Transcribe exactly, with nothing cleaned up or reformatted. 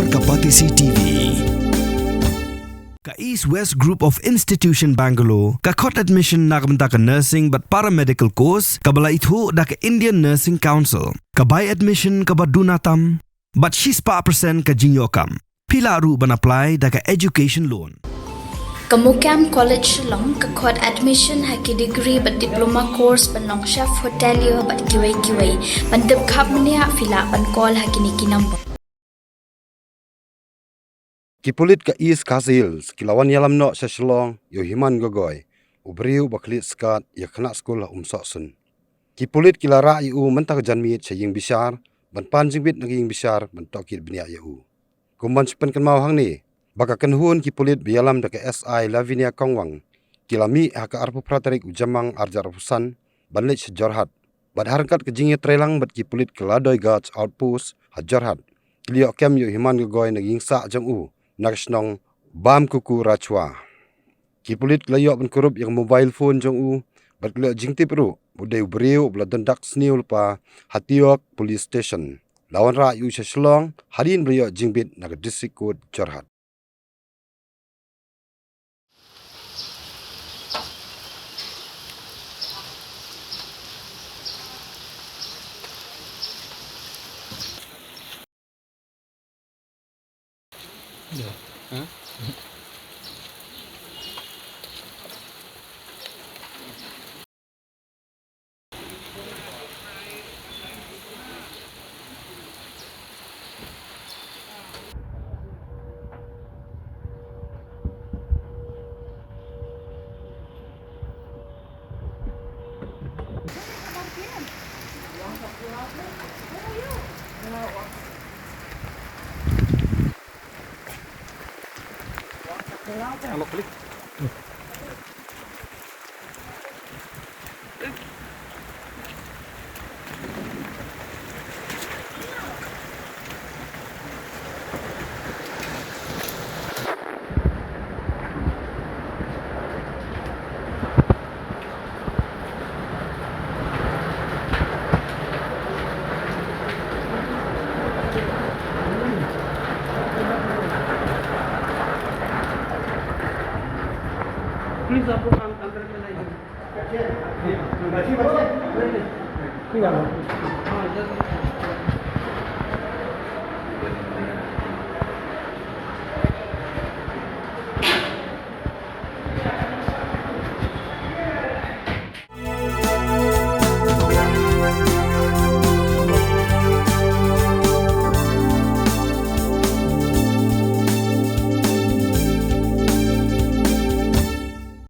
Ka Batesi T V. Ka East West Group of Institution Bangalore ka khot admission na ka bynta ka nursing bad paramedical course kaba la ithuh da ka Indian Nursing Council. Ka bai admission kaba duna tam bad shispah percent ka jingïoh kam. Phi lah ruh ban apply da ka education loan. Ka Mukam College Shillong ka khot admission ha ki degree bad diploma course ban long chef hotelier bad kiwei kiwei. Ban tip khapniah phi lah ban call ha kine ki number. Ki pulit ka East Khasi Hills ki la wan ïalam noh sha Shillong ïa u Himan Gogoi, u briew ba khlieh skat ïa ka khynnah skul ha Umsohsun. Ki pulit ki la rah ïa u mynta ka janmiet sha ïing bishar ban pan jingbit na ka ïing bishar ban tohkit bniah ïa u. Kum ban shu pynkynmaw hangne ba ka kynhun ki pulit ba ïalam da ka S I Lavinia Kongwang ki la mih ha ka arphew phra tarik u Jymmang arhajar arphew san ban leit sha Jorhat. Bad ha ryngkat ka jingïatreilang bad ki pulit ka Ladoi Guards Outpost ha Jorhat, ki la ïoh kem ïa u Himan Gogoi na ka ïing sah jong u na ka shnong Bamkuku Rachwa. Ki pulit ki la ïoh ban kurup ïa ka mobile phone jong u bad ki la ïoh jingtip ruh ba u dei u briew ba la don dak sniew lypa ha Tiok Police Station. La wanrah ïa u sha Shillong hadien ba la ïoh jingbit na ka District Court Jorhat. Please, आपको अंदर में नहीं।